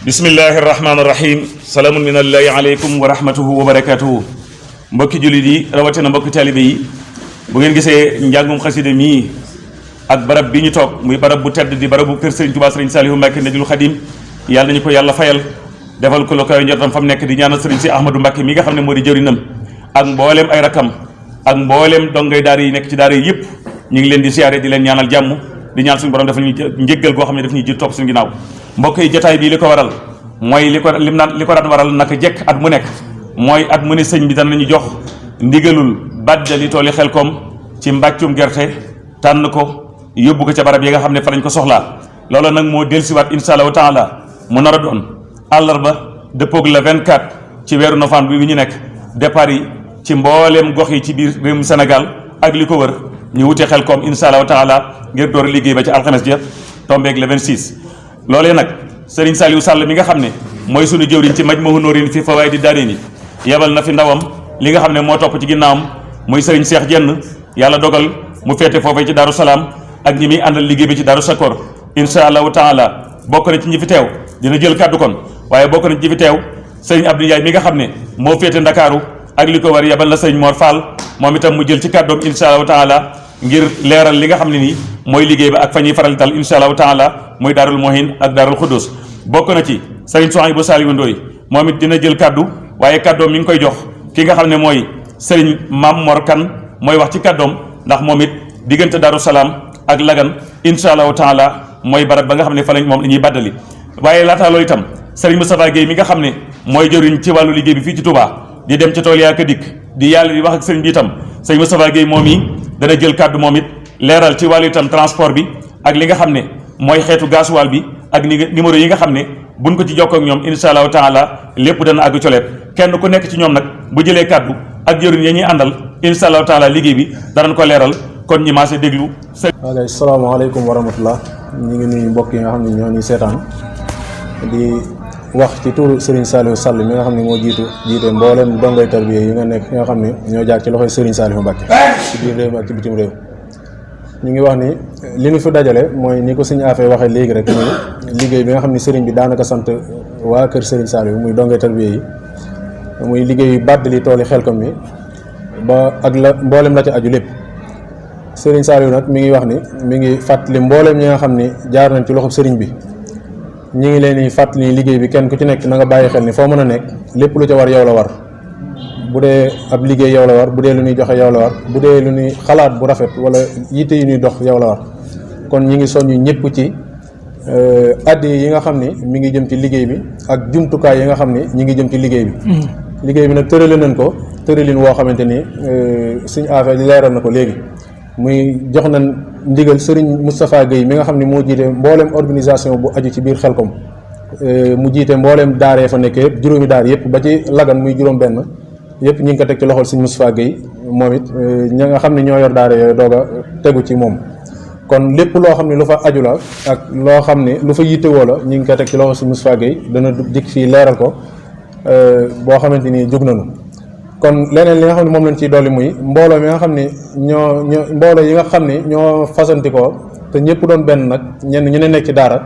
bismillahi rahmaani rahim salaamun minallahi aleykum wa rahmatuhu wa barakatuhu mbokki jullit yi rawatina mbokki taalibe yi bu ngeen gisee njàngum xaside mii ak barab bi ñu toog muy barab bu tedd di barabu kër Serigne Touba Serigne Saliou Mbacké Najul Xadim yàlla nañu ko yàlla fayal defal ko la koy njortam fa mu nekk di ñaanal Serigne si Ahmadou Mbacké mi nga xam ne moo di jëwrinam ak mbooleem ay rakam ak mbooleem dongay daara yi nekk ci daara yi yëpp ñu ngi leen di siyaare di leen ñaanal jàmm di ñaan suñu borom dafa ñu njéggal goo xam ne daf ñuy jiit topp suñu ginnaaw mbokk yi jotaay bii li ko waral mooy li ko daan waral naka jekk at mu nekk mooy at mu ne sëñ bi danañu jox ndigalul bàddali tooli Xelkom ci mbàccum gerte tànn ko yóbbu ko ca barab yi nga xam ne fa lañ ko soxlaa loolu nag moo dellusiwaat insha allahu taala mu nar a doon àllarba dëppoog le 24 ci weeru novembre bi ñu nekk départ yi ci mbooleem gox yi ci biir réewum Sénégal ak li ko wër ñu wute Xelkom insha allahu taala ngir door liggéey ba ci alxames ja tombeeg le 26 loolee nag Serigne Saliou Sall mi nga xam ne mooy sunu jëwriñ ci Majmahun Nurayni fi Fawaa'idi Daarayni yebal na fi ndawam li nga xam ne moo topp ci ginnaawam muy Serigne Cheikh Jenn yàlla dogal mu féete foofee ci Daaru Salaam ak ñi muy àndal liggéey bi ci Daaru Sakor insha allahu taala bokk na ci ñi fi teew dina jël kàddu kon waaye bokk na ci ñi fi teew Serigne Abdou Ndiaye mi nga xam ne moo féete Ndakaaru ak li ko war yebal na Serigne Mor Fall moom itam mu jël ci kàddoom insha allahu taala ngir leeral li nga xam ne nii mooy liggéey ba ak fa ñuy faral dal insha allahu taala muy Daarul Mohin ak Daarul Xudus bokk na ci Serigne Souhaïbou Saliou Ndoye moom it dina jël kàddu waaye kàddoom mi ngi koy jox ki nga xam ne mooy Serigne Mam Mor Kan mooy wax ci kàddoom ndax moom it diggante Daaru Salaam ak Lagan insha allahu taala mooy barab ba nga xam ne fa lañ moom la ñuy bàddali waaye laataa loolu itam Serigne Moustapha Guèye mi nga xam ne mooy jëriñ ci wàllu liggéey bi fii ci Touba di dem ci tool yaa ka dikk di yàlla di wax ak sëriñ bi itam Serigne Moustapha Guèye moom yi dana jël kàddu moom it leeral ci wàllu itam transport bi ak li nga xam ne mooy xeetu gasoil bi ak numéro yi nga xam ne buñ ko ci jokkoo ak ñoom insha allahu taala lépp dana àgg coleet kenn ku nekk ci ñoom nag bu jëlee kàddu ak jëriñ ya ñuy àndal insha allahu taala liggéey bi danañ ko leeral kon ñi maase déglu. waaleykum salaamaaleykum wa rahmatullah ñu ngi nuyu mbokk yi nga xam ne ñoo ñuy seetaan di wax ci turu Serigne Saliou Sall mi nga xam ne moo jiite mboolem dongoy tarbiya yi nga nekk nga xam ne ñoo jaar ci loxoy Serigne Saliou Mbacké ci biir réew mi ak ci bitim réew ñu ngi wax ni li ñu fi dajale mooy ni ko Serigne Afé waxee léegi rek muy liggéey bi nga xam ne Serigne bi daanaka sant waa kër Serigne Saliou muy dongoy tarbiya yi muy liggéey bàddali tooli Xelkom bi ba ak la mboolem la ci aju lépp Serigne Saliou nag mi ngi wax ni mi ngi fàttali mboolem ñi nga xam ni jaar nañ ci loxob Serigne bi ñi ngi leen di fàttali ni liggéey bi kenn ku ci nekk na nga bàyyi xel ni foo mën a nekk lépp lu ca war yow la war bu dee ab liggéey yow la war bu dee lu ñuy joxe yow la war bu dee lu ñuy xalaat bu rafet wala yitte yu ñuy dox yow la war kon ñi ngi soññu ñëpp ci addi yi nga xam ni mi ngi jëm ci liggéey bi ak jumtukaay yi nga xam ni ñi ngi jëm ci liggéey bi liggéey bi nag tërale nañ ko tëralin woo xamante ni suñu affaire leeral na ko léegi muy jox nañ ndigal Serigne Moustapha Guèye mi nga xam ne moo jiite mboolem organisation bu aju ci biir Xelkom mu jiite mboolem daaree fa nekk yëpp juróomi daar yëpp ba ci Lagan muy juróom benn yëpp ñi ngi ko teg ci loxol Serigne Moustapha Guèye moom it ña nga xam ne ñoo yor daare yooyu doog a tegu ci moom kon lépp loo xam ne lu fa aju la ak loo xam ne lu fa yittewoo la ñi ngi ko teg ci loxol Serigne Moustapha Guèye dana dikk fii leeral ko boo xamante ni jóg nañu kon leneen li nga xam ne moom lañ ciy dolli muy mbooloo mi nga xam ne ñoo mbooloo yi nga xam ne ñoo fasantikoo te ñëpp doon benn nag ñenn ñu ne nekk ci daara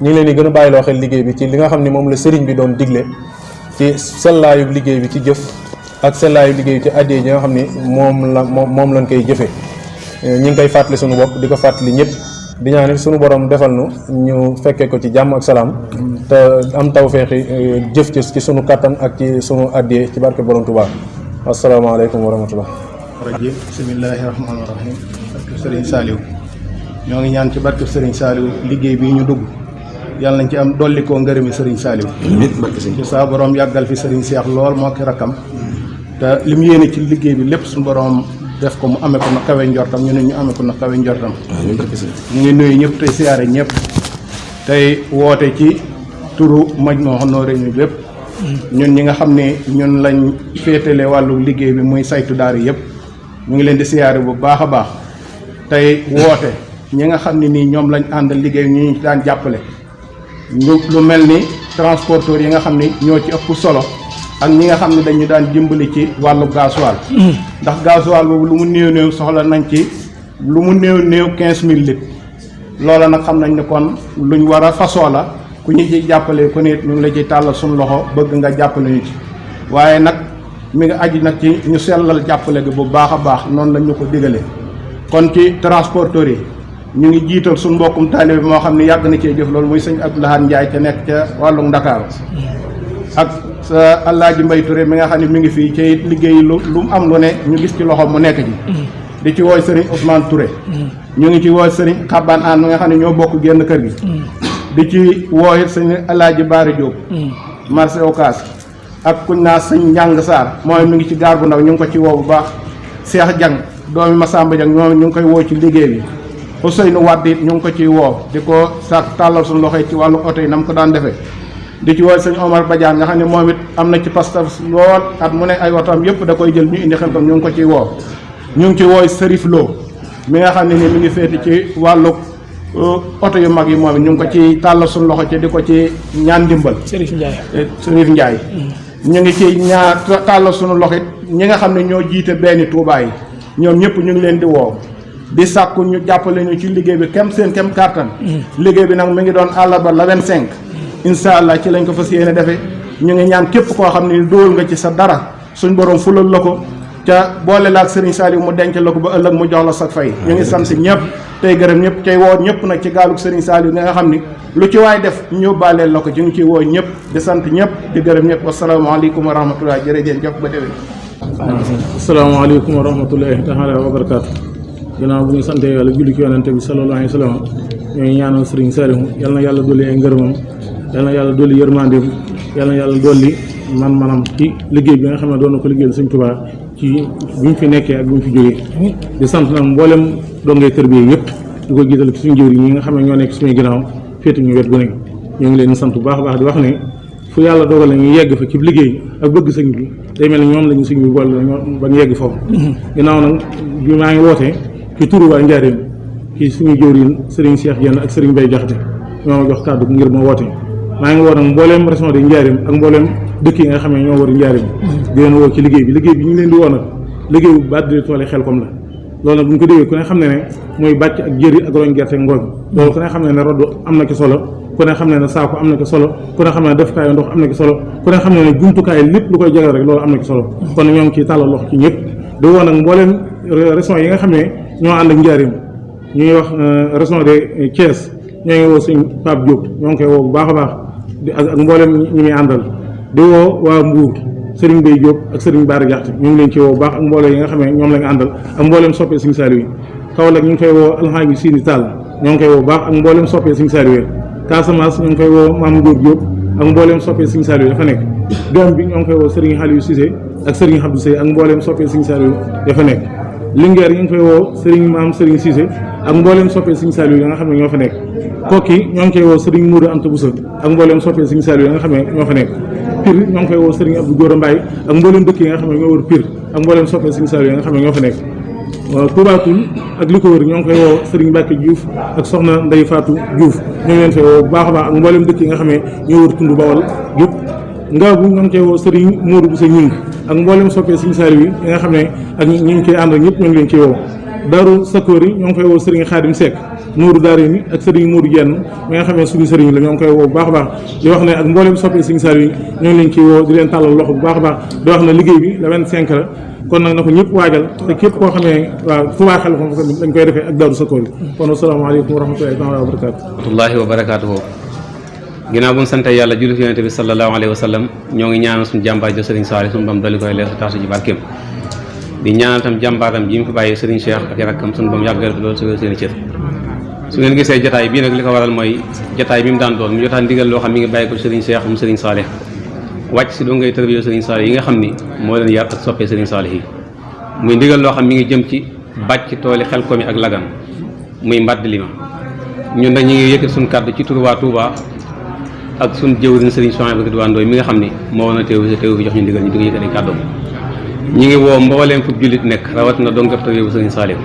ñu ngi leen di gën a bàyyiloo xel liggéey bi ci li nga xam ne moom la sëriñ bi doon digle ci sellaayu liggéey bi ci jëf ak sellaayu liggéey bi ci addee yi nga xam ne moom lañ koy jëfee ñi ngi koy fàttali suñu bopp di ko fàttali ñëpp di ñaan suñu borom defal nu ñu fekkee ko ci jàmm ak salaam te am tawfeexi jëf ci sunu kattan ak ci sunu addee ci barke borom Tuubaa asalaamaaleykum wa rahmatullah rajim bismillahi rahmaani rahim barke Serigne Saliou ñoo ngi ñaan ci barke Serigne Saliou liggéey bi ñu dugg yàlla nañ ci am dolli koo ngërëmi Serigne Saliou ci saa borom yàggal fi Serigne Cheikh lool moo ki rakkam te li mu yéene ci liggéey bi lépp suñu borom def ko mu amee ko na kawe njortam ñu ne ñu amee ko na kawe njortam ñu ngi nuyu ñëpp tey siyaare ñëpp tey woote ci turu Majmahun Nurayni bépp ñun ñi nga xam ne ñun lañ féetale wàllu liggéey bi muy saytu daara yëpp ñu ngi leen di siyaare bu baax a baax tey woote ñi nga xam ne nii ñoom lañ àndal liggéey ñu ñu daan jàppale lu mel ni transporteur yi nga xam ni ñoo ci ëpp solo ak ñi nga xam ne dañu daan dimbali ci wàllu gasoil ndax gasoil boobu lu mu néew soxla nañ ci lu mu néew 15 000 litres loola nag xam nañ ne kon luñ war a fasoo la ku ñu ci jàppale ku nit ñu ngi la ci tàllal suñu loxo bëgg nga jàppale ñu ci waaye nag mi nga aji nag ci ñu sellal jàppale gi bu baax a baax noonu la ñu ko digalee kon ci transporteurs yi ñu ngi jiital suñu mbokkum taalibe bi moo xam ne yàgg na cee jëf loolu muy sëñ Abdou Lahad Ndiaye ca nekk ca wàllu Ndakaaru ak sa Alaaji Mbay Touré mi nga xam ne mi ngi fii ci liggéey lu mu am lu ne ñu gis ci loxo mu nekk ci di ci wooy sëriñ Ousmane Touré ñu ngi ci wooy sëriñ Xabbaan Aan mi nga xam ne ñoo bokk génn kër gi di ci wooy sëñ Alaaji Baara Diop marché Ocass ak kuñ naa sëñ Njàng Sarr mooy mi ngi ci gaar bu ndaw ñu ngi ko ci woo bu baax Cheikh Diang doomi Massamba Diang ñoom ñu ngi koy woo ci liggéey bi Ousseynou Wade it ñu ngi ko ciy woo di ko sax tàllal suñu loxo ci wàllu oto yi na mu ko daan defee di ci wooy sëñ Omar Badiane nga xam ne moom it am na ci pastaf lool at mu ne ay otoom yëpp da koy jël ñu indi xel kom ñu ngi ko ciy woo ñu ngi ci wooy Serif Lo mi nga xam ne ni mi ngi féeti ci wàllu oto yu mag yi moom it ñu ngi ko ci tàllal suñu loxo ci di ko ci ñaan ndimbal Serif Ndiaye ñu ngi ci tàllal suñu loxo it ñi nga xam ne ñoo jiite benn Touba yi ñoom ñëpp ñu ngi leen di woo di sàkku ñu jàppale ñu ci liggéey bi kem seen kem kàttan liggéey bi nag mi ngi doon àllarba la 25 incha allah ci lañ ko fas yéene defee ñu ngi ñaan képp koo xam ne dóol nga ci sa dara suñ borom fulal la ko ca boole la ak Serigne Saliou mu denc la ko ba ëllëg mu jox la sa fay ñu ngi sant ñëpp tey gërëm ñëpp tey woo ñëpp nag ci gaalug Serigne Saliou nga xam ni lu ci waay def ñu baaleel la ko ñu ngi ciy woo ñëpp di sant ñëpp di gërëm ñëpp wasalaamaaleykum wa rahmatulah jërëjëf jëf ba déwén. asalaamaaleykum wa rahmatullahi taala wa barakaatu. ginnaaw bu ñu sante yàlla julli ci yonente bi sallallahu alayhi wa sallam ñooy ñaanal Serigne Saliou yal na yàlla dolli ay ngërëmam yal na yàlla dolli yërmandeem yal na yàlla dolli man-manam ci liggéey bi nga xam ne doon na ko liggéeyal Sëñ Tuubaa ci bi mu fi nekkee ak bi mu fi jógee di sant nag mboolem dongee tërbiye yëpp di ko jiital ci suñu jëwriñ ñi nga xam ne ñoo nekk suñuy ginnaaw féeti ñu wet gu nekk ñoo ngi leen sant bu baax a baax di wax ne fu yàlla dogal na ñu yegg fa ci liggéey ak bëgg sëñ bi day mel ne ñoom lañu sëñ bi boole ba ñu yegg foofu ginnaaw nag bi maa ngi wootee ci turu waa Njaaréem ci suñu jëwriñ Serigne Cheikh Diène ak Serigne Baye Jaxate ñoo ma jox kàddu ngir ma woote maa ngi woo nag mbooleem région de Njaaréem ak mbooleem dëkk yi nga xam ne ñoo war Njaaréem di leen woo ci liggéey bi ñu ngi leen di woo nag liggéey bu baat di toole Xelkom la loolu nag bu ñu ko déggee ku ne xam ne ne mooy bàcc ak jëri ak roñ gerte ngooñ loolu ku ne xam ne rodd am na ci solo ku ne xam ne saako am na ci solo ku ne xam ne defukaayu ndox am na ci solo ku ne xam ne jumtukaay lépp lu koy jagal rek loolu am na ci solo kon ñoo ngi ciy tàllal loxo ci ñëpp di woo nag mbooleem région yi nga xam ne ñoo ànd ak Njaaréem ñuy wax région de Thiès ñoo ngi woo sëñ Pape Diop ñoo ngi koy woo bu baax a baax ak mboolem ñi muy àndal di woo waa Mbour Serigne Baye Diop ak Serigne Bara Diakhate ñu ngi leen ci woo bu baax ak mboolem yi nga xam ne ñoom la ñu àndal ak mboolem soppee Serigne Saliou yi Kaolack ñu ngi koy woo Alxaaji Sini Tall ñoo ngi koy woo bu baax ak mboolem soppee Serigne Saliou yi Casamance ñu ngi koy woo Mame Ngor Diop ak mboolem soppee Serigne Saliou dafa nekk doom bi ñoo ngi koy woo Serigne Aliou Cissé ak Serigne Abdou Seye ak mboolem soppee Serigne Saliou dafa nekk Linguère ñu ngi koy woo Serigne Maam Serigne Cissé ak mboolem soppee Serigne Saliou yi nga xam ne ñoo fa nekk Kokki ñoo ngi koy woo Serigne Mourou Anta Bousso ak mboolem soppee Serigne Saliou yi nga xam ne ñoo fa nekk Pire ñoo ngi koy woo Serigne Abdou Gora Mbaye ak mboolem dëkk yi nga xam ne ñoo wër Pire ak mboolem soppee Serigne Saliou yi nga xam ne ñoo fa nekk Touba Toul ak li ko wër ñoo ngi koy woo Serigne Mbacke Diouf ak soxna Ndeye Fatou Diouf ñu ngi leen fay woo bu baax a baax ak mboolem dëkk yi nga xam ne ñoo wër tund Bawol yëpp Ngaabu ñoo ngi koy woo Serigne Modou Bousso Ñing ak mboolem soppee Serigne Saliou yi nga xam ne ak ñi ngi koy àndal ñëpp ñoo ngi leen ciy woo Daaru Sakori ñoo ngi koy woo Serigne Khadim Seck Nourou Daarini ak Serigne Modou Dieng mi nga xam ne suñu Serigne la ñoo ngi koy woo bu baax a baax di wax ne ak mboolem soppee Serigne Saliou yi ñoo ngi leen ciy woo di leen tàllal loxo bu baax a baax di wax ne liggéey bi la 25 la kon nag na ko ñëpp waajal te képp koo xam ne waaw Touba Xelkom dañ koy defee ak Daaru Sakori kon asalaamaaleykum wa rahmatullahi taala wa barakaatu rahmatullahi wa barakaatuhu ginnaaw bu ñu sante yàlla julli ci yonente bi sallallahu alayhi wa sallam ñoo ngi ñaanal suñu jàmbaar jo Serigne Saliou suñu bam dali koy leer tax ci barkeem di ñaanal tam jàmbaaram ji mu fi bàyyi Serigne Cheikh ak rakkam suñu bam yàggal fi loolu su seen i cër su ngeen gisee jotaay bii nag li ko waral mooy jotaay bi mu daan doon mu jotaan ndigal loo xam mi ngi bàyyi ko Serigne Cheikh mu Serigne Salih wàcc si doo ngay tërbiyo Serigne Salih yi nga xam ni moo leen yar ak soppee Serigne Salih yi muy ndigal loo xam mi ngi jëm ci bàcc tooli Xelkom yi ak Lagan muy mbadd li ma ñun nag ñu ngi yëkkat suñu kàddu ci turu waa Touba ak suñu jëwriñ Serigne Souhaïbou Ridwane Ndoye mi nga xam ni moo woon a teew fi jox ñu ndigal ñu di ko yëkkati kàddoom ñu ngi woo mbooleem fu jullit nekk rawat na dong tërbiyo Serigne Salih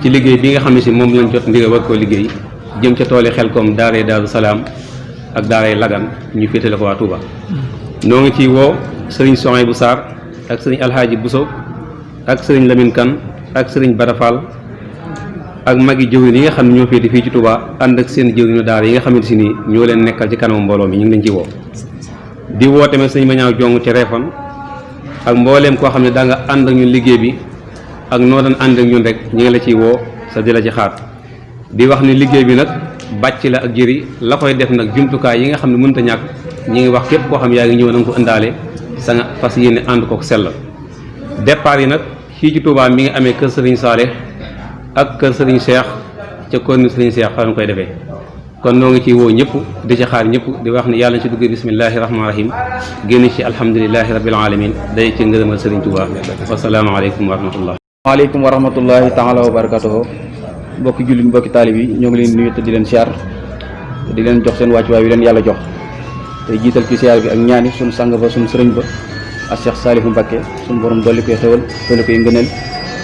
ci liggéey bi nga xam ne si moom lañ jot ndigal war koo liggéey jëm ca tooli Xelkom daaree Daaru Salaam ak daaree Lagan ñu féetale ko waa Touba noo ngi ciy woo Serigne Souhaïbou Sarr ak Serigne Alhaaji Bousso ak Serigne Lamine Kane ak Serigne Badafal ak magi jëwriñ yi nga xam ne ñoo féete fii ci Touba ànd ak seen jëwriñu daara yi nga xamante si nii ñoo leen nekkal ci kanamu mbooloo mi ñu ngi leen ci woo di woo tamit sëñ Mañaaw Jong ci Réfane ak mbooleem koo xam ne daa nga ànd ak ñun liggéey bi ak noo daan ànd ak ñun rek ñu ngi la ciy woo sa di la ci xaar di wax ni liggéey bi nag bàcc la ak jëri la koy def nag jumtukaay yi nga xam ne mënut a ñàkk ñi ngi wax képp koo xam yaa ngi ñëw na nga ko indaale sa nga fas yéene ànd kook sell départ yi nag fii ci Touba mi ngi amee kër Serigne Saleh ak kër Serigne Cheikh ca kër Serigne Cheikh fa lañ koy defee kon noo ngi ciy woo ñëpp di ci xaar ñëpp di wax ni yàlla na ci duggee bismillahi rahmaani rahim génn ci alhamdulilahi rabbil alamin day ci ngërëmal Serigne Touba wasalaamaaleykum wa rahmatullah waaleykum wa rahmatullahi taala wa barakatuhu mbokki jullit mbokki taalib yi ñoo ngi leen nuyu te di leen siyaar te di leen jox seen wàccuwaay wi leen yàlla jox te jiital ci siyaar bi ak ñaani suñu sang ba suñu sëriñ ba ak Cheikh Saliou Mbacké suñu borom dolli koy xewal dolli koy ngëneel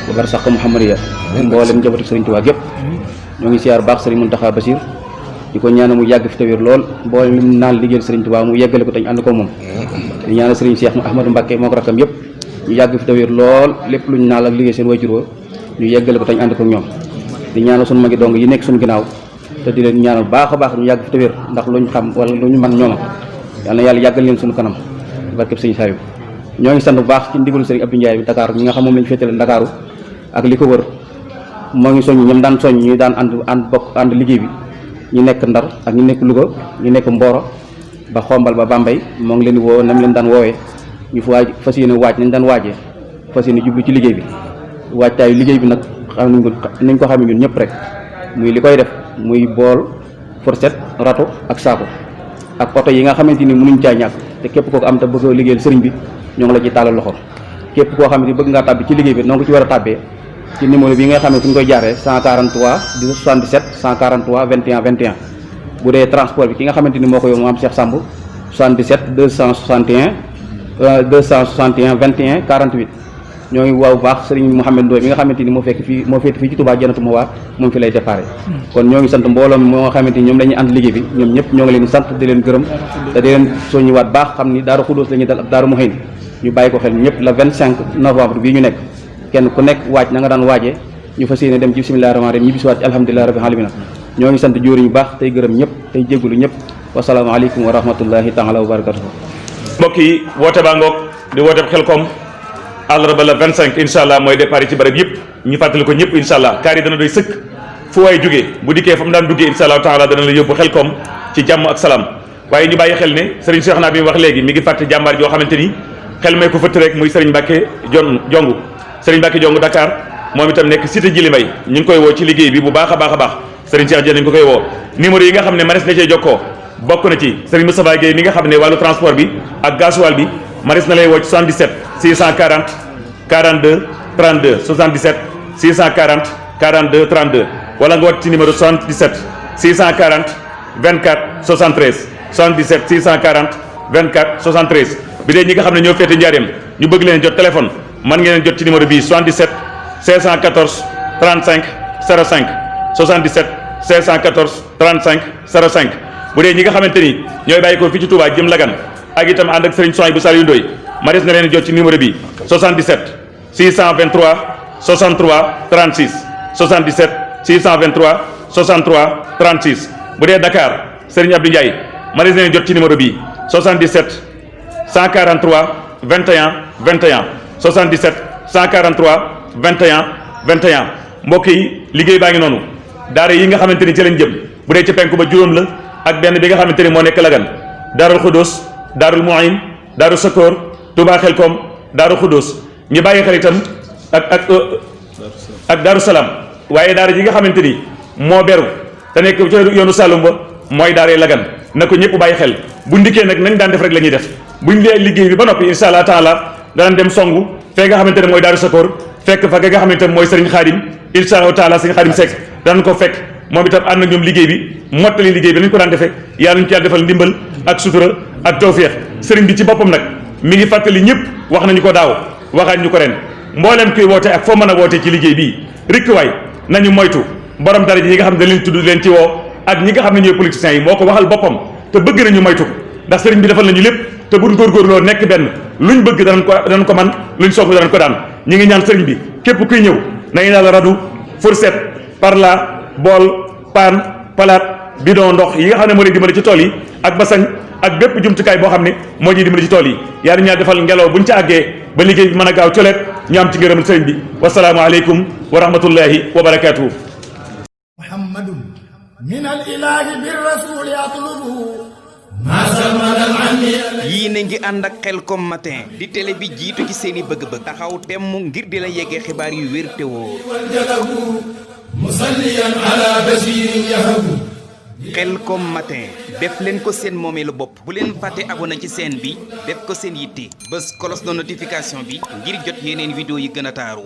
ba bar sax ko Muhammadiya mboolem njabootu sëriñ Tuubaa gépp ñoo ngi siyaar baax sëriñ Muntaxa Basiir di ko ñaanal mu yàgg fi te wér lool mboolem li mu naan liggéeyal sëriñ Tuubaa mu yeggale ko tañ ànd ko moom di ñaanal sëriñ Cheikh Ahmadou Mbacké moo ko rakkam yëpp ñu yàgg fi te wér lool lépp luñ naal ak liggéey seen wayjur wa ñu yeggale ko tañ ànd ko ñoom di ñaanal suñu magi dong yi nekk suñu ginnaaw te di leen ñaanal baax a baax ñu yàgg fi te wér ndax luñ xam wala lu ñu mën ñooma yal na yàlla yàggal leen suñu kanam barkeb sëñ Saliou ñoo ngi sant bu baax ci ndigalu sëriñ Abdou Ndiaye bi Dakar ñi nga xam moom lañu féetale Ndakaaru ak li ko wër moo ngi soññ ñoom daan soññ ñuy daan ànd bokk ànd liggéey bi ñu nekk Ndar ak ñu nekk Louga ñu nekk Mboro ba Xombal ba Bambey moo ngi leen di woo nam leen daan woowee ñu fa waaj fas yéene waaj nañ daan waajee fas yéene jublu ci liggéey bi waajtaayu liggéey bi nag xam nañ ko xamee ñun ñëpp rek muy li koy def muy bool fourchette râteau ak saako ak oto yi nga xamante ni mënuñ caa ñàkk te képp koo ko am te bëgg a liggéeyal sëriñ bi ñoo ngi la ci tàllal loxo képp koo xamante ni bëgg ngaa tàbbi ci liggéey bi noo ko ci war a tàbbee ci numéro bi nga xam ne fu ñu koy jaaree 143 77 143 21 21 bu dee transport bi ki nga xamante ni moo ko yow mu am Cheikh Samb 77 261 21 48 ñoo ngi waaw baax sëriñ Mouhamed Ndoye mi nga xamante ni moo féete fii ci Touba Jannatul Mahwa moom fi lay déparé kon ñoo ngi sant mbooloom moo xamante ni ñoom la ñuy ànd liggéey bi ñoom ñëpp ñoo ngi leen di sant di leen gërëm te di leen soññiwaat baax xam ni Daaru Xudóos la ñuy dal ak Daaru Muxin ñu bàyyi ko xel ñëpp le 25 novembre bii ñu nekk kenn ku nekk waaj na nga daan waajee ñu fas yéene dem ci bismillaahi rahmaani rahiim ñibbisiwaat ci alhamdulillahi rabbil aalamiin ñoo ngi sant jóori ñu baax tey gërëm ñëpp tey jégalu ñëpp wasalaamaaleykum wa rahmatullahi taala wa barakatuh mbokk yi woote baa ngoog di woote Xelkom àllarba la 25 incha allah mooy départ yi ci barab yëpp ñu fàttali ko ñëpp incha allah kaar yi dana doy sëkk fu waay jógee bu dikkee fa mu daan duggee incha allah taala dana la yóbbu Xelkom ci jàmm ak salaam waaye ñu bàyyi xel ne Serigne Cheikh naa bi wax léegi mi ngi fàtte jàmbaar joo xamante ni xel may ko fëtt rek muy Serigne Mbacké jongu Serigne Mbacké jongu Dakar moom itam nekk cité Jili Mbay ñu ngi koy woo ci liggéey bi bu baax a baax a baax Serigne Cheikh Dieng nañ ko koy woo numéro yi nga xam ne manes na cee jokkoo bokk na ci Serigne Moustapha Gueye mi nga xam ne wàllu transport bi ak gasoil bi manes na lay woo ci 77 640 42 32 77 640 42 32 wala nga woote ci numéro 77 640 24 73 77 640 24 73 bi dee ñi nga xam ne ñoo féete njaareem ñu bëgg leen jot téléphone mën ngeen jot ci numéro bii 77 514 35 05 77 514 35 05 bu dee ñi nga xamante ni ñooy bàyyi ko fii ci Touba jëm Lagan ak itam ànd ak Serigne Soy bu Saliou Ndoye ma des na leen jot ci numéro bi 77 623 63 36 77 623 63 36 bu dee Dakar Serigne Abdou Ndiaye ma des na leen jot ci numéro bi 77 143 21 21 77 143 21 21 mbokk yi liggéey baa ngi noonu daara yi nga xamante ni ci lañ jëm bu dee ci penku ba juróom la ak benn bi nga xamante ni moo nekk Lagan Daarul Xudóos Daarul Muin Daaru Sakkoor Touba Xelkom Daaru Xudóos ñu bàyyi xel itam ak Daaru Salaam waaye daara ji nga xamante ni moo beru te nekk ci yoonu Saloum ba mooy daara Lagan na ko ñëpp bàyyi xel bu ndikkee nag nañ daan def rek la ñuy def buñ lee liggéey bi ba noppi insha allah taala danañ dem songu fee nga xamante ne mooy Daaru Sakkoor fekk fa nga xamante ne mooy Serigne Khadim insha allah taala Serigne Khadim Seck danañ ko fekk moom itam ànd ak ñoom liggéey bi mottali liggéey bi nañ ko daan defee yàlla ñu ci yàlla defal ndimbal ak sutura ak tawféex Serigne bi ci boppam nag mi ngi fàttali ñëpp wax nañu ko daaw waxaat ñu ko ren mbooleem kuy woote ak foo mën a wootee ci liggéey bii rikk waay nañu moytu borom dara ji ñi nga xam ne leen tudd leen ci woo ak ñi nga xam ne ñooy politiciens yi moo ko waxal boppam te bëgg nañu moytu ko ndax sëriñ bi defal nañu lépp te buñ góorgóorloo nekk benn luñ bëgg danañ ko man luñ soog danañ ko daan ñi ngi ñaan sëriñ bi képp kuy ñëw nañu daal radu fourchette parla bool paan palaat bidon ndox yi nga xam ne moo lay dimbali ci tool yi ak basañ ak bépp jumtukaay boo xam ne moo ñuy dimbali ci tool yi yàlla ñaa defal ngelaw buñ ci àggee ba liggéey bi mën a gaaw coleet ñu am ci ngërëmal sëriñ bi wasalaamu aleykum wa rahmatullahi wa barakatuhu muhammadun min al ilahi bir rasul yatlubu yéen a ngi ànd ak Khelcom matin di télé bi jiitu ci seeni bëgg-bëgg taxaw temm ngir di la yeggee xibaar yu wér te wóor Khelcom matin def leen ko seen moomeelu bopp bu leen fàtte abonné ci chaîne bi def ko seen yitte bés cloche de notification bi ngir jot yeneen vidéo yi gën a taaru